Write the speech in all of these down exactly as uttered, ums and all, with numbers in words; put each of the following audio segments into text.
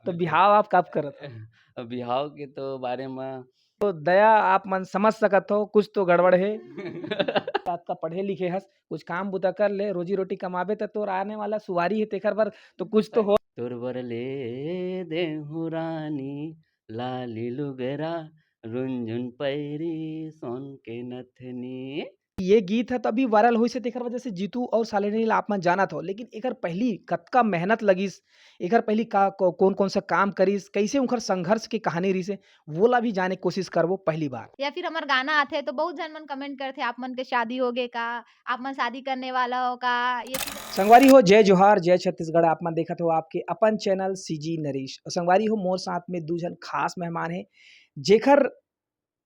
तो बिहाव आप कब करत हो? बिहाव के तो बारे में तो दया, आप मन समझ सकत हो, कुछ तो गड़बड़ हे। रात का पढ़े लिखे हस, कुछ काम बुता कर ले, रोजी रोटी कमाबे त तोर आने वाला सुवारी हे, तेकर बर तो कुछ तो हो। तोर बर ले देहु रानी लाली लुगरा, रुंझुन पैरी सोन के नथनी। ये गीत ह तो अभी वायरल होइस हे, तेकर वजह से जीतू और सालिनी ला आप मन जानत हो, लेकिन एकर पहली कतका मेहनत लगिस, एकर पहली का को, कौन कौन सा काम करिस, कैसे उनकर संघर्ष की कहानी रहिस हे, वो ला भी जाने कोशिश करबो पहली बार। या फिर हमर गाना आथे तो बहुत झन मन कमेंट करथे, आप मन के शादी हो गे का, आप मन शादी करने वाला हो का, ये चीज संगवारी हो, जय जोहार, जय छत्तीसगढ़। आप मन देखत हो आपके अपन चैनल सीजी नरेश। और संगवारी हो, मोर साथ में दू झन खास मेहमान हे, जेकर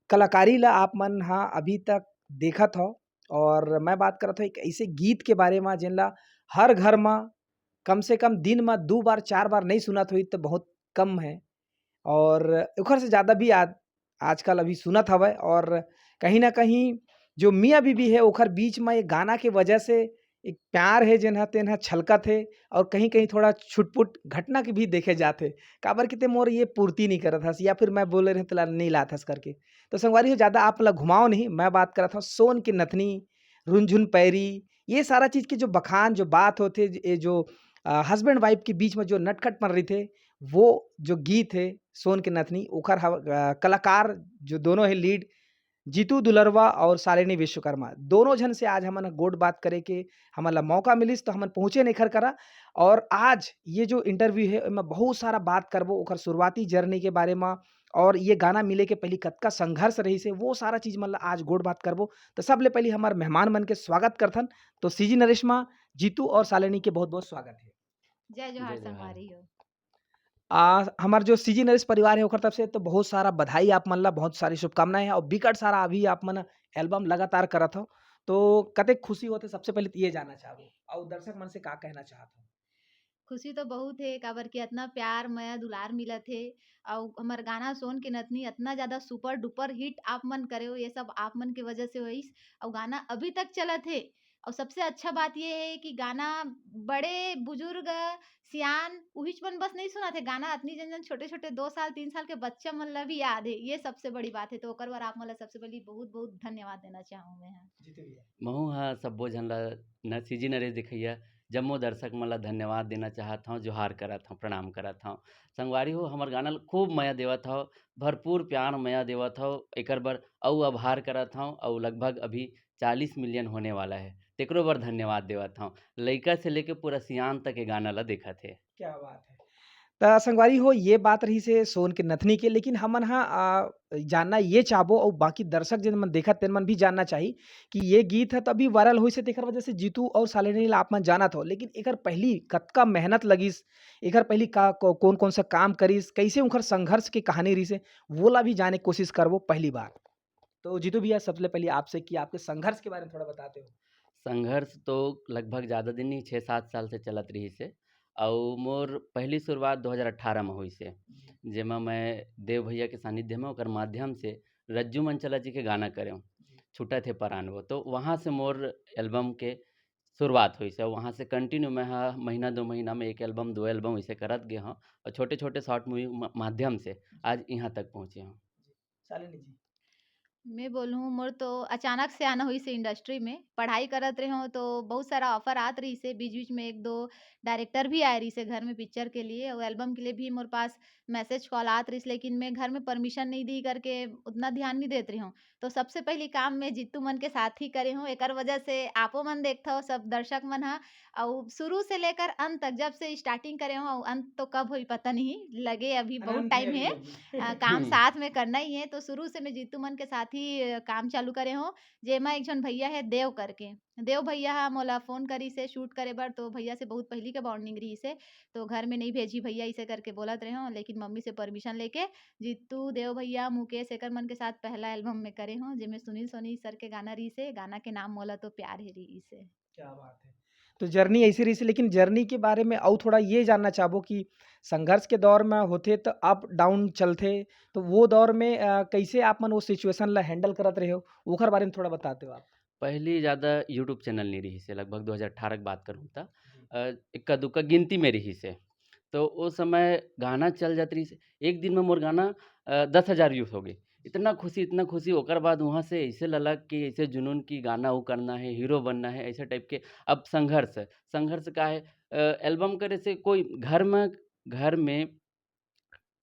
कलाकारी ला आप मन हा अभी तक देखत हो। और मैं बात करत हो एक ऐसे गीत के बारे में, जेन ला हर घर में कम से कम दिन में दो बार, चार बार नहीं सुनत होई तो बहुत कम है। और ओखर से ज़्यादा भी आज, आजकल अभी सुनत हवय। और कहीं ना कहीं जो मियाँ बीबी है, ओखर बीच में ये गाना के वजह से एक प्यार है, जेन ह तेन ह छलकत है। और कहीं कहीं थोड़ा छुटपुट घटना के भी देखे जात है, काबर कि ते मोर ये पूर्ति नहीं करत हस, या फिर मैं बोले रहे तेला नहीं लात हस करके। तो संगवारी हो, ज़्यादा आप ला घुमाओ नहीं, मैं बात करत हूँ सोन के नथनी, रुनझुन पैरी, ये सारा चीज़ के जो बखान, जो बात होथे, ये जो हस्बैंड वाइफ के बीच में जो नटखटपन रहिथे, वो जो गीत है सोन के नथनी, ओखर हव-, अ, कलाकार जो दोनों है लीड, जीतू दुलरवा और सालिनी विश्वकर्मा, दोनों झन से आज हमन ह गोठ बात करे के हमन ला मौका मिलिस, तो हमन पहुँचे एखर करा। और आज ये जो इंटरव्यू है, एमा बहुत सारा बात करबो ओखर शुरुआती जर्नी के बारे में, और ये गाना मिले के पहली कतका संघर्ष रहिस हे, वो सारा चीज मन ला आज गोठ बात करबो। तो सबले पहली हमर मेहमान मन के स्वागत करथन। तो सीजी नरेश मा, जीतू और सालिनी के बहुत बहुत स्वागत है। जय जोहार जय जोहार। संगवारी हो। आ, हमर जो सीजी नरेश परिवार है, ओकर तरफ से तो बहुत सारा बधाई आप मन ला, बहुत सारी शुभकामनाएं हैं और बिकट सारा अभी आप मन एल्बम लगातार करत हो, तो कतेक खुशी होथे, सबसे पहले तो ये जानना चाहबो और दर्शक मन से का कहना चाहत हो? खुशी तो बहुत है, काबर कि इतना प्यार, मया, दुलार मिलत है। और हमर गाना सोन के नथनी इतना ज्यादा सुपर डुपर हिट आप मन करे हो, ये सब आप मन के वजह से होइस। और गाना अभी तक चलत है। और सबसे अच्छा बात ये है कि गाना बड़े बुजुर्ग, सियान, उहिच मन बस नहीं सुनत है, गाना अतनी जन जन छोटे छोटे दो साल तीन साल के बच्चा मन ला भी याद है। ये सबसे बड़ी बात है। तो ओकर बर आप मन ला सबसे पहली बहुत बहुत धन्यवाद देना चाहूँ मैं ह। जीतू भैया। महू ह सब्बो झन ला न सीजी नरेश देखैया जम्मो दर्शक मन ला धन्यवाद देना चाहत हौं, जोहार करत हौं, प्रणाम करत हौं। संगवारी हो, हमर गाना ल खूब मया देवत हव, भरपूर प्यार मया देवत हव, एकर बर अउ आभार करत हौं। अउ लगभग अभी चालीस मिलियन होने वाला है, तेकरो बर धन्यवाद देवत हौं। लइका से लेके पूरा सियान तक ये गाना ला देखत हे। क्या बात है। त संगवारी हो, ये बात रहिस हे सोन के नथनी के, लेकिन हमन ह, आ, जानना ये चाहबो और बाकी दर्शक जेन मन देखत तेन मन भी जानना चाही कि ये गीत ह त अभी वायरल होइस हे, तेकर वजह से जीतू और सालिनी ला आप मन जानत हो, लेकिन एकर पहली कतका मेहनत लगिस, एकर पहली का, को-, कौन कौन सा काम करिस, कैसे उनकर संघर्ष के कहानी रहिस हे, वो ला भी जाने कोशिश करबो पहली बार। तो जीतू भैया, सबसे पहले आपसे कि आपके संघर्ष के बारे में थोड़ा बताते हो। संघर्ष तो लगभग ज़्यादा दिन नहीं, छः सात साल से चलत रहिस हे। अउ मोर पहली शुरुआत दो हज़ार अठारह में होइस हे, जेमा मैं देव भैया के सानिध्य में ओकर माध्यम से रज्जू मंचला जी के गाना करेंव, छूटत हे परान वो। तो वहाँ से मोर एल्बम के शुरुआत होइस हे। वहाँ से कंटिन्यू मैं ह महीना दो महीना में एक एल्बम, दो एल्बम ऐसे करत गे हौं और छोटे-छोटे शॉर्ट मूवी म-, माध्यम से आज यहाँ तक पहुँचे हौं। शालिनी जी। मैं बोलूँ, मोर तो अचानक से आना होइस हे इंडस्ट्री में। पढ़ाई करत रहेंव तो बहुत सारा ऑफर आत रहिस हे, बीच-बीच में एक दो डायरेक्टर भी आए रहिस हे घर में पिक्चर के लिए, और एल्बम के लिए भी मोर पास मैसेज कॉल आत रहिस, लेकिन मैं घर में परमिशन नहीं दी करके उतना ध्यान नहीं देत रहेंव। तो सबसे पहली काम मैं जीतू मन के साथ ही करे हौं, एकर वजह से आपो मन देखथव, सब दर्शक मन ह। अउ शुरू से लेकर अंत तक, जब से स्टार्टिंग करे हौं, अउ अंत तो कब होई पता नहीं, लगे अभी बहुत टाइम हे। अ, काम साथ में करना ही है, तो शुरू से मैं जीतू मन के साथ ही, अ, काम चालू करे हौं, जेमा एक झन भैया हे देव करके। देव भैया ह मोला फोन करिस हे शूट करे बर, तो भैया से बहुत पहिली के बॉन्डिंग रहिस हे, तो घर में नहीं भेजी भैया, इसे करके बोलत रहे हौं, लेकिन मम्मी से परमिशन लेके जीतू, देव भैया, मुकेश, एकर मन के साथ पहला एल्बम में करे हौं, जेमे सुनील सोनी सर के गाना रहिस हे, गाना के नाम मोला तो प्यार हे रहिस हे। क्या बात है। तो जर्नी ऐसी रहिस हे, लेकिन जर्नी के बारे में अउ थोड़ा ये जानना चाहबो कि संघर्ष के दौर में होथे त अप डाउन चलथे, तो वो दौर में, अ, कैसे आप मन वो सिचुएशन ला हैंडल करत रहे हो, ओखर बारे में थोड़ा बताते हो आप? पहली ज़्यादा YouTube चैनल नहीं रहिस हे, लगभग दो हज़ार अठारह के बात करूँ त, अ, इक्का दुक्का गिनती में रहिस हे। तो ओ समय गाना चल जात रहिस। एक दिन में मोर गाना, अ, दस हजार views हो गए। इतना खुशी, इतना खुशी। ओकर बाद वहाँ से ऐसे ललक कि ऐसे जुनून कि गाना वो करना है, हीरो बनना है, ऐसे type के। अब संघर्ष, संघर्ष का है, अ, album करे से कोई घर में, घर में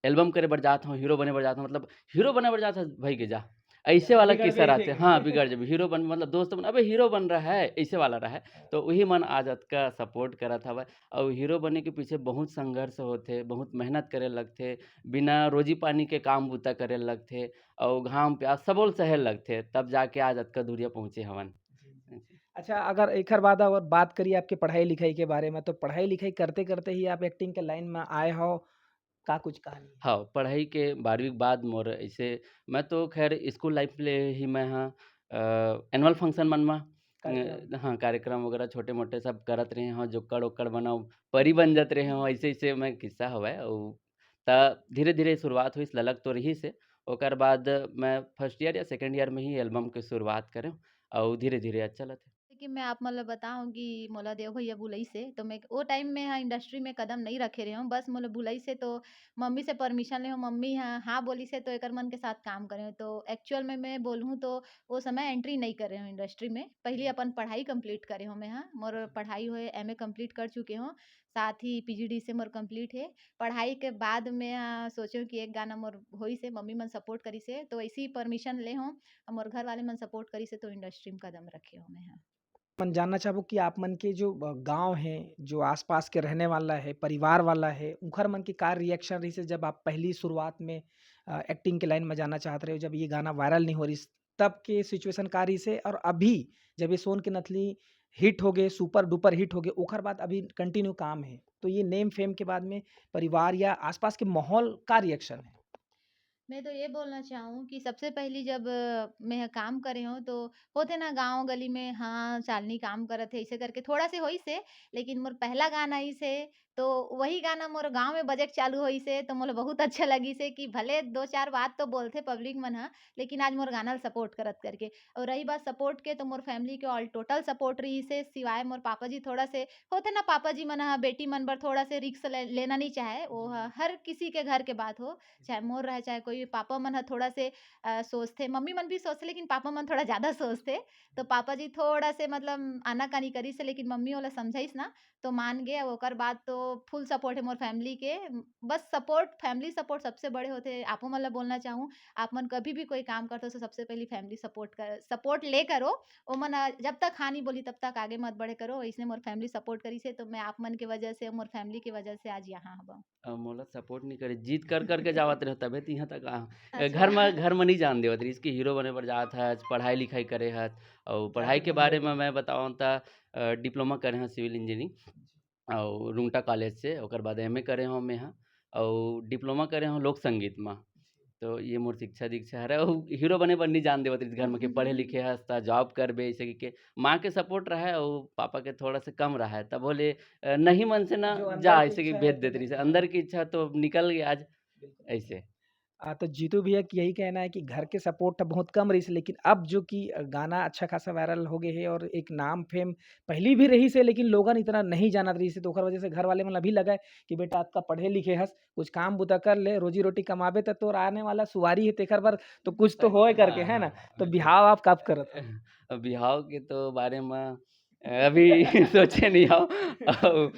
album करे बर जात हूँ, हीरो बने बर जात हूँ, मतलब हीरो बने बर जात हूँ, भाई के जा, ऐसे वाला बिगड़ किस्सा जाई रहते। हाँ, बिगड़ जब हीरो बन, मतलब दोस्त बन, अबे हीरो बन रहा है, ऐसे वाला रहा है। तो वही मन आज अतका support करत हवय। और हीरो बने के पीछे बहुत संघर्ष होथे, बहुत मेहनत करे लगथे, बिना रोजी पानी के काम बूता करे लगथे, और घाम प्यास सबो ल सहे लगथे, तब जाके आज अतका दूरिया पहुँचे हवन। अच्छा, अगर एकर बाद अगर बात करिए आपके पढ़ाई लिखाई के बारे में, तो पढ़ाई लिखाई करते करते ही आप एक्टिंग के लाइन में आए हो, का कुछ कहानी? हाँ, पढ़ाई के बारहवीं के बाद मोर ऐसे, मैं तो खैर स्कूल लाइफ ले ही मैं हाँ, अ, एनुअल फंक्शन मन में, कार्यक्रम। अ, हाँ, कार्यक्रम वगैरह छोटे मोटे सब करत रहे हूँ, जोक्कड़ ओक्कड़ बनाओ, परी बन जात रहे हूँ, ऐसे ऐसे मैं किस्सा हवय। और त धीरे धीरे शुरुआत हुई, ललक तो रही से। ओकर बाद मैं फर्स्ट ईयर या सेकंड ईयर में ही एल्बम के शुरुआत करें, और धीरे धीरे अच्छा चलत है। कि मैं आप मन ल बताऊँ कि मोला देव भैया बुलाइस हे, तो मैं ओ टाइम में ह इंडस्ट्री में कदम नहीं रखे रहे हूँ। बस मोला बुलाइस हे, तो मम्मी से परमिशन ले हूँ, मम्मी ह हाँ बोलिस हे, तो एकर मन के साथ काम करे हूँ। तो एक्चुअल में मैं बोलूँ, तो ओ समय एंट्री नहीं करे हूँ इंडस्ट्री में। पहली अपन पढ़ाई कंप्लीट करे हूँ मैं ह, मोर पढ़ाई होए, एमए कंप्लीट कर चुके हूँ, साथ ही पीजीडी से मोर कंप्लीट है। पढ़ाई के बाद मैं ह सोचे हूँ कि एक गाना मोर होइस हे, मम्मी मन सपोर्ट करिस हे, तो ऐसी परमिशन ले हूँ, मोर घर वाले मन सपोर्ट करिस हे, तो इंडस्ट्री में कदम रखे हूँ मैं ह। मन जानना चाहबो कि आप मन के जो, अ, गाँव है, जो आसपास के रहने वाला है, परिवार वाला है, उनकर मन के का रिएक्शन रहिस हे जब आप पहली शुरुआत में, अ, एक्टिंग के लाइन में जाना चाहत रहे हो, जब ये गाना वायरल नहीं हो रहिस, तब के सिचुएशन का रहिस हे? और अभी जब ये सोन के नथली हिट हो गए, सुपर डुपर हिट हो गए, ओकर बाद अभी कंटिन्यू काम है, तो ये नेम फेम के बाद में परिवार या आसपास के माहौल का रिएक्शन है? मैं तो ये बोलना चाहूँ कि सबसे पहली जब, अ, मैं ह काम करे हूँ, तो होथे ना गाँव गली में, हाँ, चालनी काम करत हे, ऐसे करके थोड़ा से होइस हे, लेकिन मोर पहला गाना आइस हे, तो वही गाना मोर गाँव में बजे के चालू होइस हे, तो मोला बहुत अच्छा लगिस हे कि भले दो चार बात तो बोलथे पब्लिक मन ह, लेकिन आज मोर गाना ल सपोर्ट करत करके। और रही बात सपोर्ट के, तो मोर फैमिली के ऑल टोटल सपोर्ट रहिस हे, सिवाय मोर पापा जी थोड़ा से, होथे ना पापा जी मन ह बेटी मन बर थोड़ा से रिस्क ले, लेना नहीं चाहे, वो ह, हर किसी के घर के बात हो, चाहे मोर रहे, चाहे कोई, पापा मन ह थोड़ा से, अ, सोचथे, मम्मी मन भी सोचथे, लेकिन पापा मन थोड़ा ज़्यादा सोचथे। तो पापा जी थोड़ा से मतलब आनाकानी करिस हे, लेकिन मम्मी ओला समझाइस ना, तो मान गे। अब ओकर बाद तो फुल सपोर्ट है मोर फैमिली के। म, बस सपोर्ट, फैमिली सपोर्ट सबसे बड़े होथे। आपो मन ल बोलना चाहूँ, आप मन कभी भी कोई काम करथो, तो सबसे पहली फैमिली सपोर्ट कर, सपोर्ट ले करो। ओमन, अ, जब तक हाँ नहीं बोली, तब तक आगे मत बढ़े करो। इसने मोर फैमिली सपोर्ट करिस हे, तो मैं आप मन के वजह से, मोर फैमिली के वजह से आज यहाँ हवं। अ, मोला सपोर्ट नहीं करे, जिद कर कर के जावत रहे, तबे तो यहाँ तक आ। अ, अच्छा। घर में, घर में नहीं जान देवत रहिस कि हीरो बने बर जात हस, पढ़ाई लिखाई करे हस। और पढ़ाई के बारे में मैं बताऊँ त, अ, डिप्लोमा करे हूँ सिविल इंजीनियरिंग और रुंगटा कॉलेज से, ओकर बाद एमए करे हूँ मैं ह, और डिप्लोमा करे हूँ लोक संगीत में। तो ये मोर शिक्षा दीक्षा हरे। और हीरो बने बर नहीं जान देवत रहिस घर में कि पढ़े लिखे हस त जॉब करबे, ऐसे कि के माँ के सपोर्ट रहे और पापा के थोड़ा से कम रहे, तब बोले, अ, नहीं मन से ना जो अंदर जा, की ऐसे कि इच्छा भेज रहती देत है। रहिस, अंदर की इच्छा तो निकल गई आज। बिल्कुल। ऐसे। आ, तो जीतू भैया की यही कहना है कि घर के सपोर्ट तो बहुत कम रहिस, लेकिन अब जो कि गाना अच्छा खासा वायरल हो गए है और एक नाम फेम पहली भी रहिस हे, लेकिन लोगन इतना नहीं जानत रहिस हे, तो ओकर वजह से घर वाले मन अभी लगा है कि बेटा, अतका पढ़े लिखे हस, कुछ काम बुता कर ले, रोजी रोटी कमाबे, त तोर आने वाला सुवारी है, तेकर बर तो कुछ तो होए करके, है ना? तो बिहाव आप कब करत हो? अब बिहाव के तो बारे में अभी सोचे नहीं हव। अउ, अ,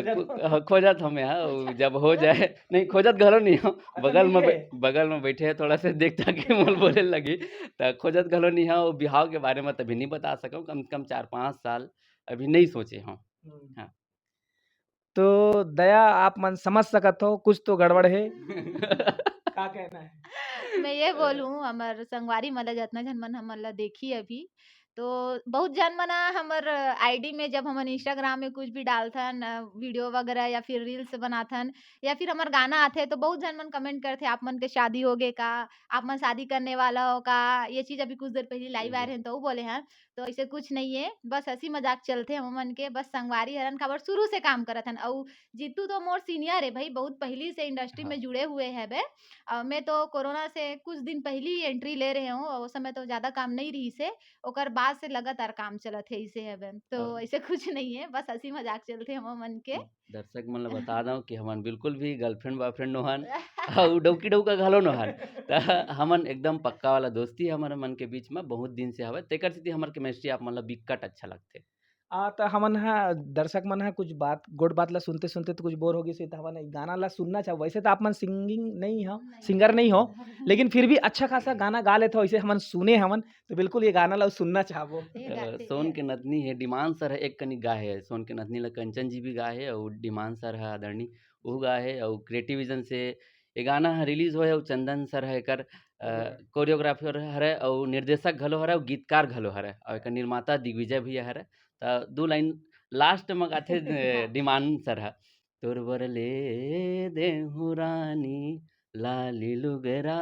खोजत कु-, हो। ह-, खोजत हमें हा, अउ जब हो जाए, नहीं, खोजत घलो नहीं हव, अच्छा, बगल में मिले। बै-, बगल में बैठे हे, थोड़ा से देखता कि मोल बोले लगी, त खोजत घलो नहीं हव। बिहाव के बारे में तभी नहीं बता सकव, कम से कम चार पाँच साल अभी नहीं सोचे हव। हम्म। हाँ। तो दया, आप मन समझ सकत हो, कुछ तो गड़बड़ है। का कहना है? मैं ये बोलूँ, हमर संगवारी मन ला, जतना झन मन हमन ला देखी अभी, तो बहुत झन मन ह हमर आईडी में, जब हमन Instagram में कुछ भी डालथन, अ, वीडियो वगैरह या फिर रील्स बनाथन या फिर हमर गाना आथे, तो बहुत झन मन कमेंट करथे, "आप मन के शादी हो गे का? आप मन शादी करने वाला हो का?" ये चीज़ अभी कुछ देर पहले लाइव आए रहे, तो वो बोले हैं। तो ऐसे कुछ नहीं है, बस हंसी मजाक चलथे हम मन के, बस संगवारी हरन, काबर शुरू से काम करत हन। अउ जीतू तो मोर सीनियर है भाई, बहुत पहली से इंडस्ट्री हाँ। में जुड़े हुए है बे। और मैं तो कोरोना से कुछ दिन पहली ही एंट्री ले रहे हूँ, और उस समय तो ज्यादा काम नहीं रही से, ओकर बाद से लगातार काम चलत है इसे है बे। तो हाँ। ऐसे कुछ नहीं है, बस हंसी मजाक चलथे हम मन के। दर्शक मन ल बता दव कि हमन बिल्कुल भी गर्लफ्रेंड बॉयफ्रेंड नोहन, अउ डौकी डौका घलो नोहन। त हमन एकदम पक्का वाला दोस्ती हमर मन के बीच में बहुत दिन से हवय, तेकर सेती हमर केमिस्ट्री आप मन ल बिकट अच्छा लगथे। आ, त हमन ह, दर्शक मन ह कुछ बात, गोठ बात ला सुनते सुनते तो कुछ बोर हो गइस, त हमन एक गाना ला सुनना चाहब। वैसे तो आप मन सिंगिंग नहीं हो, नहीं। सिंगर नहीं हो, लेकिन फिर भी अच्छा खासा गाना गा लेते हो, ऐसे हमन सुने हवन, तो बिल्कुल ये गाना ला सुनना चाहबो। ये अ, गाते सोन हैं। के नथनी हे, डिमांड सर ह एक कनी गा हे, सोन के नथनी ला कंचन जी भी गा हे अउ डिमांड सर ह आदरणीय उहू गा हे अउ क्रिएटिव विजन से ये गाना ह रिलीज होए अउ चंदन सर ह एकर अ, कोरियोग्राफर हरय अउ निर्देशक घलो हरय अउ गीतकार घलो हरय अउ एकर निर्माता दिग्विजय भैया हरय। त दू लाइन लास्ट म गाथे अ, डिमांड सर ह, "तोर बर ले देहूँ रानी लाली लुगरा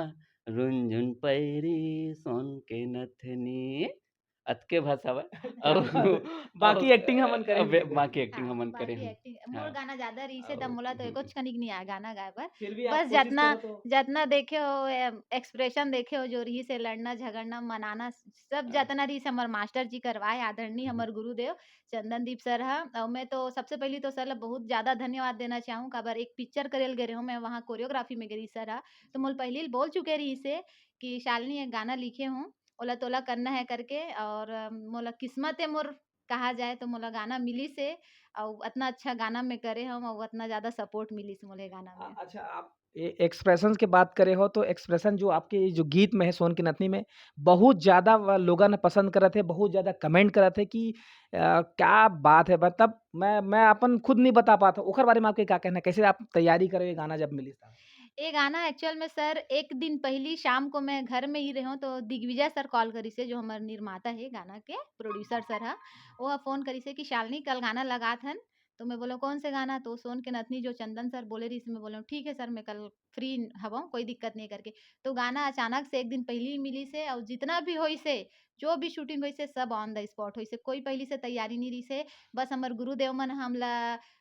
रुंझुन पैरी सोन के नथनी।" अतके बस हवय। अउ बाकी एक्टिंग हमन करे अबे, हन। बाकी एक्टिंग हाँ, हमन करे बाकी हन। एक्टिंग, मोर हाँ। गाना ज्यादा रही से, तब अउ मोला तो एको कनिक नहीं आया गाना गाए बर। फिर भी बस जितना, जितना देखे हो, एक्सप्रेशन देखे हो, जो रही से लड़ना झगड़ना मनाना, सब हाँ। जितना रही से हमर मास्टर जी करवाए, आदरणीय हम्म। हमर गुरुदेव चंदन दीप सर हा। और मैं तो सबसे पहली तो सर ला बहुत ज्यादा धन्यवाद देना चाहूँ, काबर एक पिक्चर करेल गे रहे हूँ मैं, वहाँ कोरियोग्राफी में गे रही सर हा, तो मोल पहली बोल चुके रही से कि शालिनी एक गाना लिखे हूँ, ओला तोला करना है करके, और अ, मोला किस्मत है मोर, कहा जाए तो मोला गाना मिलिस हे, अउ अतना अच्छा गाना मैं करे हव, अउ अतना ज्यादा सपोर्ट मिलिस मोला ये गाना अ, में। अच्छा, आप ये एक्सप्रेशंस के बात करे हो, तो एक्सप्रेशन जो आपके ये जो गीत में है, सोन की नथनी में, बहुत ज्यादा व-, लोगन पसंद करत है, बहुत ज्यादा कमेंट करत है कि अ, क्या बात है, मतलब मैं, मैं अपन खुद नहीं बता पाता, ओकर बारे में आपके क्या कहना है, कैसे आप तैयारी करे ये गाना जब मिलिस था? ये गाना एक्चुअल में सर एक दिन पहली शाम को मैं घर में ही रहूँ, तो दिग्विजय सर कॉल करिस हे, जो हमर निर्माता है गाना के, प्रोड्यूसर सर हा, वो फोन करिस हे कि शालिनी कल गाना लगात हन, तो मैं बोला कौन से गाना, तो सोन के नथनी जो चंदन सर बोले रहिस, मैं बोला ठीक है सर, मैं कल फ्री हवं, कोई दिक्कत नहीं करके। तो गाना अचानक से एक दिन पहली ही मिलिस हे, और जितना भी होइस हे, जो भी शूटिंग होइस हे, सब ऑन द स्पॉट होइस हे, कोई पहली से तैयारी नहीं रहिस हे, बस हमर गुरुदेव मन हमला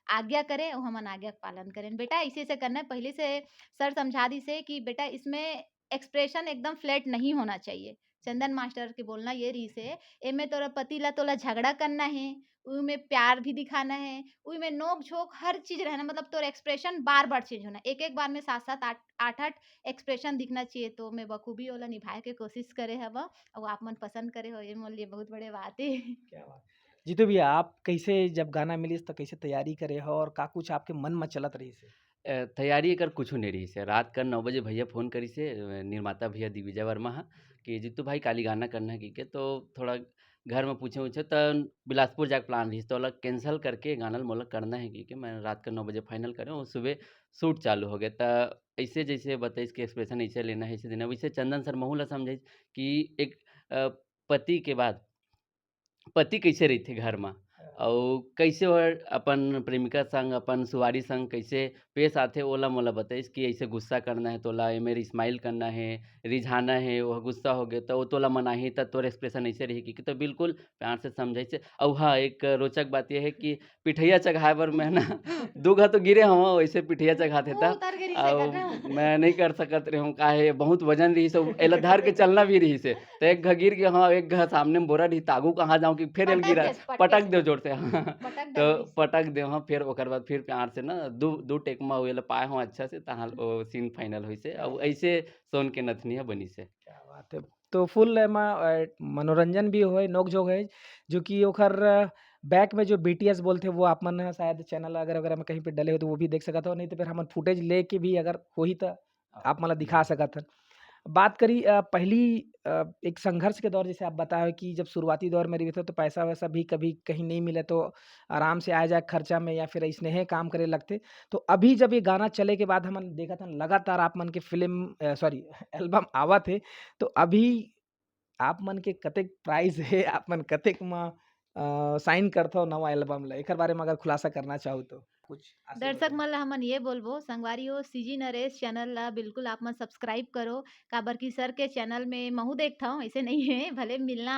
आज्ञा करे, और हमन आज्ञा के पालन करें। बेटा ऐसे ऐसे करना है, पहले से सर समझा दिस हे कि बेटा इसमें एक्सप्रेशन एकदम फ्लैट नहीं होना चाहिए। चंदन मास्टर के बोलना ये रहिस हे, एमे तोरा पति ला तोला झगड़ा करना है, उमे प्यार भी दिखाना है, उमे नोक झोंक हर चीज रहना, मतलब तोर एक्सप्रेशन बार बार चेंज होना, एक एक बार में सात सात आठ आठ आठ एक्सप्रेशन दिखना चाहिए। तो मैं बखूबी ओला निभाए के कोशिश करे हव, और आप मन पसंद करे हो, ये मोर लिए बहुत बड़े बात है। क्या बात। जीतू भैया, आप कैसे जब गाना मिलिस तो कैसे तैयारी करे हो और का कुछ आपके मन में चलत रहिस हे? अ, तैयारी एकर कुछू नहीं रहिस हे। रात कर नौ बजे भैया फोन करिस हे, अ, निर्माता भैया दिग्विजय वर्मा हा, कि जीतू भाई काली गाना करना है कहिके, तो थोड़ा घर में पूछे उछे त बिलासपुर जाके प्लान रहिस, तो ओला कैंसिल करके गाना ल मोला करना है कहिके मैं रात कर नौ बजे फाइनल करे हूँ, सुबह शूट चालू हो गया। त ऐसे जैसे बताइस कि एक्सप्रेशन ऐसे लेना है, ऐसे देना है, वैसे चंदन सर महू ला समझाइस कि एक, अ, पति के बाद पति कैसे रहिथे घर में, हाँ। अउ कैसे वो अपन प्रेमिका संग, अपन सुवारी संग कैसे पेश आथे, ओला मोला बताइस कि ऐसे गुस्सा करना है तोला, एमेर स्माइल करना है, रिझाना है, वो गुस्सा हो गए तो वो तोला मनाही, त तोर एक्सप्रेशन ऐसे रही कि, कि तो बिल्कुल प्यार से समझाइस हे। अउ हाँ, एक रोचक बात यह है कि पिठैया चघाए बर मैं ना दू घा तो गिरे हवं, वैसे पिठैया चघाथे वो त उतर के रहिस हे अउ ना। मैं नहीं कर सकत रहे हूँ, काहे बहुत वजन रहिस हे, एला धर के चलना भी रहिस हे, त एक घा गिर गे हवं, एक घा सामने में बोरा रहिस, त आगू कहाँ जाऊँ कि फिर एला पटक गिरा, देस, पटक पटक देस। देव जोर से, हाँ। पटक तो डालिस। पटक देव, हाँ, फिर ओकर बाद फिर प्यार से ना दू, दू टेक में एला पाए हवं अच्छा से, तहाँ वो सीन फाइनल होइस हे। अउ ऐसे सोन के नथनी ह बनिस हे। क्या बात है। तो फुल एमा, अ, मनोरंजन भी होए, नोक-झोंक होए, जो कि ओखर बैक में जो बीटीएस बोलथे, वो आप मन ह शायद चैनल अगर, अगर हम कहीं पे डले हो, तो वो भी देख सकत हो, नहीं तो फिर हमन फुटेज लेके भी अगर होही, त हाँ। आप मन ला दिखा सकत हन। बात करी, अ, पहली, अ, एक संघर्ष के दौर, जैसे आप बताए हो कि जब शुरुआती दौर में रहिथे, तो पैसा-वैसा भी कभी कहीं नहीं मिले, तो आराम से आए-जाए खर्चा में या फिर अइसने हे काम करे लगथे। तो अभी जब ये गाना चले के बाद हमन देखत हन, लगातार आप मन के फिल्म, अ, सॉरी, एल्बम आवत हे, तो अभी आप मन के कतेक प्राइस हे, आप मन कतेक म, अ, साइन करथव नवा एल्बम ल, एकर बारे म अगर खुलासा करना चाहू तो कुछ आशीर्वाद दर्शक देना। मन ल हमन ये बोलबो, संगवारी हो, सीजी नरेश चैनल ल बिल्कुल आप मन सब्सक्राइब करो, काबर कि सर के चैनल में महू देखथव, ऐसे नहीं है, भले मिलना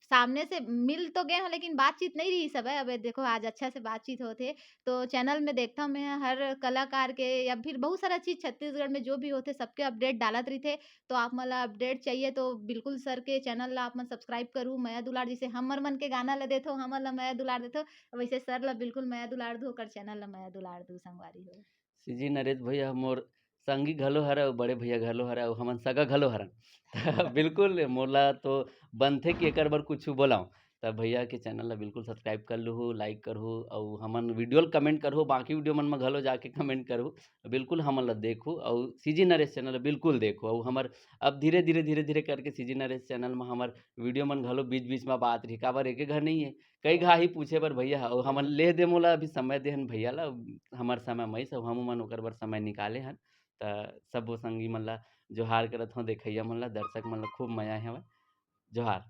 सामने से मिल तो गए हों, लेकिन बातचीत नहीं रही सब है। अब देखो, आज अच्छा से बातचीत होत हे, तो चैनल में देखता हूँ मैं हर कलाकार के, या फिर बहुत सारा चीज छत्तीसगढ़ में जो भी होते, सबके अपडेट डालत रहिथे। तो आप मन ला अपडेट चाहिए तो बिल्कुल सर के चैनल ला आप मन सब्सक्राइब करू। मया दुलार, जैसे हमर मन के गाना ला देथो, हमन ला मया दुलार देथो, वैसे सर ला बिल्कुल मया दुलार दू, ओकर चैनल ला मया दुलार दू, संगवारी हो। सीजी नरेश भैया मोर संगी घलो हरय, अउ बड़े भैया घलो हरय, अउ हमन सगा घलो हरन। त बिल्कुल मोला तो बनथे कि एकर बर कुछु बोलाओ। त भैया के चैनल ला बिल्कुल सब्सक्राइब कर लूहू, लाइक करहू, अउ हमन वीडियो ल कमेंट करहू, बाकी वीडियो मन म घलो जाके कमेंट करहू। बिल्कुल हमन ला देखहू, अउ सीजी नरेश चैनल ला बिल्कुल देखहू। अउ हमर अब धीरे-धीरे, धीरे-धीरे करके सीजी नरेश चैनल म हमर वीडियो मन घलो बीच-बीच म आत रही, काबर एके घर नहीं है, कई घा ही पूछे बर भैया ह, अउ हमन ले दे मोला अभी समय देहन भैया ला, हमर समय मइस, अउ हमू मन ओकर बर समय निकाले हन। त सबो संगी मन ला जोहार करत हौं, देखइया मन ला, दर्शक मन ला खूब मया हवय। जोहार।